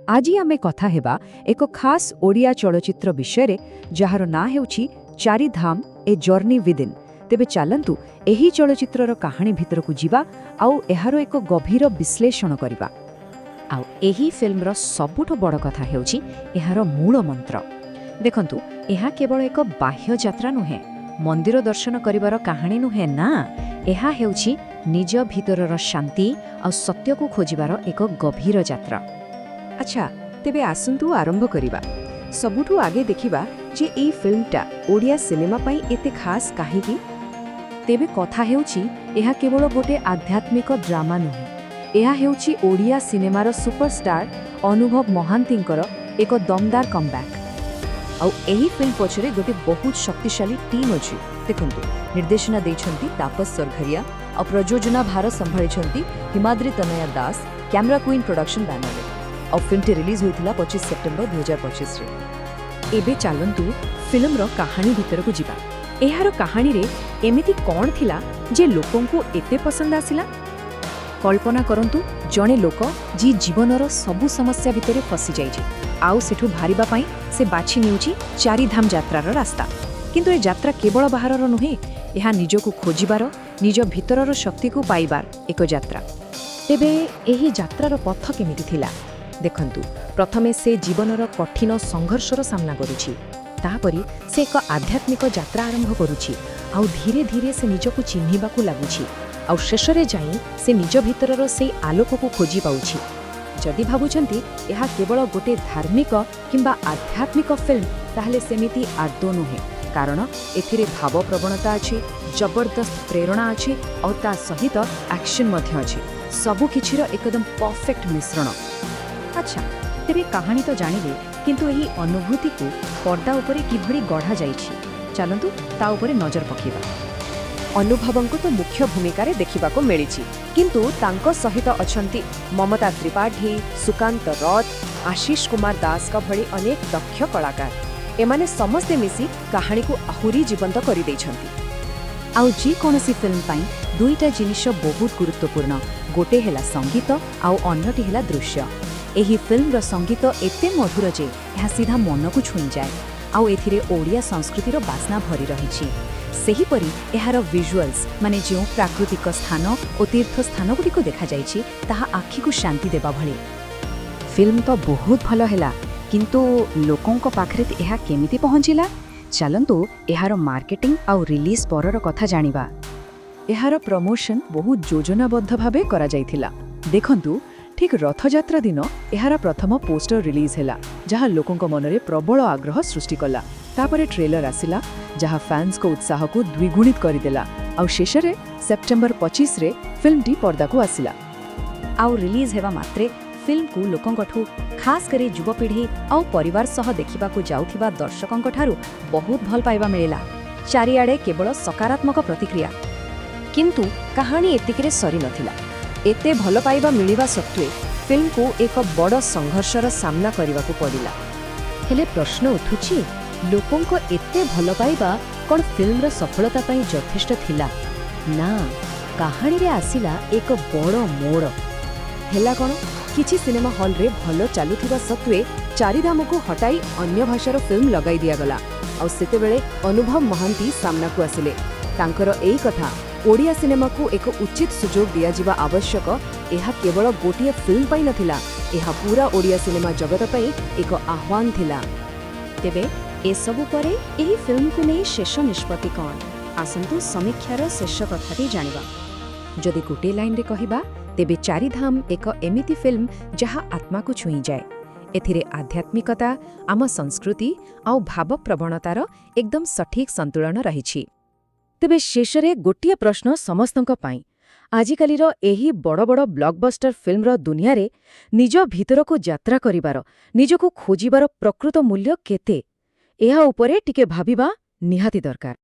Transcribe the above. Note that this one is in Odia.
ଆଜି ଆମେ କଥା ହେବା ଏକ ଖାସ୍ ଓଡ଼ିଆ ଚଳଚ୍ଚିତ୍ର ବିଷୟରେ, ଯାହାର ନାଁ ହେଉଛି ଚାରିଧାମ ଏ ଜର୍ଣ୍ଣି ୱିଦିନ୍। ତେବେ ଚାଲନ୍ତୁ, ଏହି ଚଳଚ୍ଚିତ୍ରର କାହାଣୀ ଭିତରକୁ ଯିବା ଆଉ ଏହାର ଏକ ଗଭୀର ବିଶ୍ଳେଷଣ କରିବା। ଆଉ ଏହି ଫିଲ୍ମର ସବୁଠୁ ବଡ଼ କଥା ହେଉଛି ଏହାର ମୂଳ ମନ୍ତ୍ର। ଦେଖନ୍ତୁ, ଏହା କେବଳ ଏକ ବାହ୍ୟ ଯାତ୍ରା ନୁହେଁ, ମନ୍ଦିର ଦର୍ଶନ କରିବାର କାହାଣୀ ନୁହେଁ। ନା, ଏହା ହେଉଛି ନିଜ ଭିତରର ଶାନ୍ତି ଆଉ ସତ୍ୟକୁ ଖୋଜିବାର ଏକ ଗଭୀର ଯାତ୍ରା। ଆଚ୍ଛା, ତେବେ ଆସନ୍ତୁ ଆରମ୍ଭ କରିବା। ସବୁଠୁ ଆଗେ ଦେଖିବା ଯେ ଏଇ ଫିଲ୍ମଟା ଓଡ଼ିଆ ସିନେମା ପାଇଁ ଏତେ ଖାସ୍ କାହିଁକି। ତେବେ କଥା ହେଉଛି, ଏହା କେବଳ ଗୋଟେ ଆଧ୍ୟାତ୍ମିକ ଡ୍ରାମା ନୁହେଁ। ଏହା ହେଉଛି ଓଡ଼ିଆ ସିନେମାର ସୁପରଷ୍ଟାର ଅନୁଭବ ମହାନ୍ତିଙ୍କର ଏକ ଦମଦାର କମ୍ବ୍ୟାକ୍। ଆଉ ଏହି ଫିଲ୍ମ ପଛରେ ଗୋଟେ ବହୁତ ଶକ୍ତିଶାଳୀ ଟିମ୍ ଅଛି। ଦେଖନ୍ତୁ, ନିର୍ଦ୍ଦେଶନା ଦେଇଛନ୍ତି ତାପସ ସରଘରିଆ ଆଉ ପ୍ରଯୋଜନା ଭାର ସମ୍ଭାଳିଛନ୍ତି ହିମାଦ୍ରି ତନୟା ଦାସ କ୍ୟାମେରା କୁଇନ୍ ପ୍ରଡକ୍ସନ ବ୍ୟାନରରେ। ଆଉ ଫିଲ୍ମଟି ରିଲିଜ୍ ହୋଇଥିଲା 25 ସେପ୍ଟେମ୍ବର 2025ରେ। ଏବେ ଚାଲନ୍ତୁ, ଫିଲ୍ମର କାହାଣୀ ଭିତରକୁ ଯିବା। ଏହାର କାହାଣୀରେ ଏମିତି କ'ଣ ଥିଲା ଯେ ଲୋକଙ୍କୁ ଏତେ ପସନ୍ଦ ଆସିଲା? କଳ୍ପନା କରନ୍ତୁ, ଜଣେ ଲୋକ ଯିଏ ଜୀବନର ସବୁ ସମସ୍ୟା ଭିତରେ ଫସିଯାଇଛି ଆଉ ସେଠୁ ବାହାରିବା ପାଇଁ ସେ ବାଛି ନେଉଛି ଚାରିଧାମ ଯାତ୍ରାର ରାସ୍ତା। କିନ୍ତୁ ଏ ଯାତ୍ରା କେବଳ ବାହାରର ନୁହେଁ, ଏହା ନିଜକୁ ଖୋଜିବାର, ନିଜ ଭିତରର ଶକ୍ତିକୁ ପାଇବାର ଏକ ଯାତ୍ରା। ତେବେ ଏହି ଯାତ୍ରାର ପଥ କେମିତି ଥିଲା? ଦେଖନ୍ତୁ, ପ୍ରଥମେ ସେ ଜୀବନର କଠିନ ସଂଘର୍ଷର ସାମ୍ନା କରୁଛି। ତାପରେ ସେ ଏକ ଆଧ୍ୟାତ୍ମିକ ଯାତ୍ରା ଆରମ୍ଭ କରୁଛି ଆଉ ଧୀରେ ଧୀରେ ସେ ନିଜକୁ ଚିହ୍ନିବାକୁ ଲାଗୁଛି ଆଉ ଶେଷରେ ଯାଇ ସେ ନିଜ ଭିତରର ସେଇ ଆଲୋକକୁ ଖୋଜି ପାଉଛି। ଯଦି ଭାବୁଛନ୍ତି ଏହା କେବଳ ଗୋଟେ ଧାର୍ମିକ କିମ୍ବା ଆଧ୍ୟାତ୍ମିକ ଫିଲ୍ମ, ତାହେଲେ ସେମିତି ଆଦୌ ନୁହେଁ। କାରଣ ଏଥିରେ ଭାବପ୍ରବଣତା ଅଛି, ଜବରଦସ୍ତ ପ୍ରେରଣା ଅଛି ଆଉ ତା ସହିତ ଆକ୍ସନ୍ ମଧ୍ୟ ଅଛି। ସବୁକିଛିର ଏକଦମ ପରଫେକ୍ଟ ମିଶ୍ରଣ। ଆଚ୍ଛା, ତେବେ କାହାଣୀ ତ ଜାଣିଲେ, କିନ୍ତୁ ଏହି ଅନୁଭୂତିକୁ ପର୍ଦ୍ଦା ଉପରେ କିଭଳି ଗଢ଼ାଯାଇଛି, ଚାଲନ୍ତୁ ତା ଉପରେ ନଜର ପକାଇବା। ଅନୁଭବଙ୍କୁ ତ ମୁଖ୍ୟ ଭୂମିକାରେ ଦେଖିବାକୁ ମିଳିଛି, କିନ୍ତୁ ତାଙ୍କ ସହିତ ଅଛନ୍ତି ମମତା ତ୍ରିପାଠୀ, ସୁକାନ୍ତ ରଥ, ଆଶିଷ କୁମାର ଦାସଙ୍କ ଭଳି ଅନେକ ଦକ୍ଷ କଳାକାର। ଏମାନେ ସମସ୍ତେ ମିଶି କାହାଣୀକୁ ଆହୁରି ଜୀବନ୍ତ କରିଦେଇଛନ୍ତି। ଆଉ ଯେକୌଣସି ଫିଲ୍ମ ପାଇଁ ଦୁଇଟା ଜିନିଷ ବହୁତ ଗୁରୁତ୍ୱପୂର୍ଣ୍ଣ। ଗୋଟେ ହେଲା ସଙ୍ଗୀତ ଆଉ ଅନ୍ୟଟି ହେଲା ଦୃଶ୍ୟ। ଏହି ଫିଲ୍ମର ସଙ୍ଗୀତ ଏତେ ମଧୁର ଯେ ଏହା ସିଧା ମନକୁ ଛୁଇଁଯାଏ ଆଉ ଏଥିରେ ଓଡ଼ିଆ ସଂସ୍କୃତିର ବାସ୍ନା ଭରି ରହିଛି। ସେହିପରି ଏହାର ଭିଜୁଆଲ୍ସ, ମାନେ ଯେଉଁ ପ୍ରାକୃତିକ ସ୍ଥାନ ଓ ତୀର୍ଥ ସ୍ଥାନଗୁଡ଼ିକୁ ଦେଖାଯାଇଛି, ତାହା ଆଖିକୁ ଶାନ୍ତି ଦେବା ଭଳି। ଫିଲ୍ମ ତ ବହୁତ ଭଲ ହେଲା, କିନ୍ତୁ ଲୋକଙ୍କ ପାଖରେ ଏହା କେମିତି ପହଞ୍ଚିଲା? ଚାଲନ୍ତୁ, ଏହାର ମାର୍କେଟିଂ ଆଉ ରିଲିଜ୍ ପରର କଥା ଜାଣିବା। ଏହାର ପ୍ରମୋସନ ବହୁତ ଯୋଜନାବଦ୍ଧ ଭାବେ କରାଯାଇଥିଲା। ଦେଖନ୍ତୁ, ଠିକ୍ ରଥଯାତ୍ରା ଦିନ ଏହାର ପ୍ରଥମ ପୋଷ୍ଟର ରିଲିଜ୍ ହେଲା, ଯାହା ଲୋକଙ୍କ ମନରେ ପ୍ରବଳ ଆଗ୍ରହ ସୃଷ୍ଟି କଲା। ତାପରେ ଟ୍ରେଲର ଆସିଲା, ଯାହା ଫ୍ୟାନ୍ସଙ୍କ ଉତ୍ସାହକୁ ଦ୍ୱିଗୁଣିତ କରିଦେଲା। ଆଉ ଶେଷରେ ସେପ୍ଟେମ୍ବର 25ରେ ଫିଲ୍ମଟି ପର୍ଦ୍ଦାକୁ ଆସିଲା। ଆଉ ରିଲିଜ୍ ହେବା ମାତ୍ରେ ଫିଲ୍ମକୁ ଲୋକଙ୍କଠୁ, ଖାସ୍ କରି ଯୁବପିଢ଼ି ଆଉ ପରିବାର ସହ ଦେଖିବାକୁ ଯାଉଥିବା ଦର୍ଶକଙ୍କଠାରୁ ବହୁତ ଭଲ ପାଇବା ମିଳିଲା। ଚାରିଆଡ଼େ କେବଳ ସକାରାତ୍ମକ ପ୍ରତିକ୍ରିୟା। କିନ୍ତୁ କାହାଣୀ ଏତିକିରେ ସରିନଥିଲା। ଏତେ ଭଲ ପାଇବା ମିଳିବା ସତ୍ତ୍ୱେ ଫିଲ୍ମକୁ ଏକ ବଡ଼ ସଂଘର୍ଷର ସାମ୍ନା କରିବାକୁ ପଡ଼ିଲା। ହେଲେ ପ୍ରଶ୍ନ ଉଠୁଛି, ଲୋକଙ୍କ ଏତେ ଭଲ ପାଇବା କ'ଣ ଫିଲ୍ମର ସଫଳତା ପାଇଁ ଯଥେଷ୍ଟ ଥିଲା? ନା, କାହାଣୀରେ ଆସିଲା ଏକ ବଡ଼ ମୋଡ଼। ହେଲା କ'ଣ, କିଛି ସିନେମା ହଲ୍ରେ ଭଲ ଚାଲୁଥିବା ସତ୍ତ୍ୱେ ଚାରିଧାମକୁ ହଟାଇ ଅନ୍ୟ ଭାଷାର ଫିଲ୍ମ ଲଗାଇ ଦିଆଗଲା। ଆଉ ସେତେବେଳେ ଅନୁଭବ ମହାନ୍ତି ସାମ୍ନାକୁ ଆସିଲେ। ତାଙ୍କର ଏଇ କଥା, ଓଡ଼ିଆ ସିନେମାକୁ ଏକ ଉଚିତ ସୁଯୋଗ ଦିଆଯିବା ଆବଶ୍ୟକ, ଏହା କେବଳ ଗୋଟିଏ ଫିଲ୍ମ ପାଇଁ ନଥିଲା, ଏହା ପୁରା ଓଡ଼ିଆ ସିନେମା ଜଗତ ପାଇଁ ଏକ ଆହ୍ୱାନ ଥିଲା। ତେବେ ଏସବୁ ପରେ ଏହି ଫିଲ୍ମକୁ ନେଇ ଶେଷ ନିଷ୍ପତ୍ତି କ'ଣ? ଆସନ୍ତୁ, ସମୀକ୍ଷାର ଶେଷ କଥାଟି ଜାଣିବା। ଯଦି ଗୋଟିଏ ଲାଇନରେ କହିବା, ତେବେ ଚାରିଧାମ ଏକ ଏମିତି ଫିଲ୍ମ ଯାହା ଆତ୍ମାକୁ ଛୁଇଁଯାଏ। ଏଥିରେ ଆଧ୍ୟାତ୍ମିକତା, ଆମ ସଂସ୍କୃତି ଆଉ ଭାବପ୍ରବଣତାର ଏକଦମ ସଠିକ୍ ସନ୍ତୁଳନ ରହିଛି। ତେବେ ଶେଷରେ ଗୋଟିଏ ପ୍ରଶ୍ନ ସମସ୍ତଙ୍କ ପାଇଁ। ଆଜିକାଲିର ଏହି ବଡ଼ ବଡ଼ ବ୍ଲକବଷ୍ଟର ଫିଲ୍ମର ଦୁନିଆରେ ନିଜ ଭିତରକୁ ଯାତ୍ରା କରିବାର, ନିଜକୁ ଖୋଜିବାର ପ୍ରକୃତ ମୂଲ୍ୟ କେତେ? ଏହା ଉପରେ ଟିକେ ଭାବିବା ନିହାତି ଦରକାର।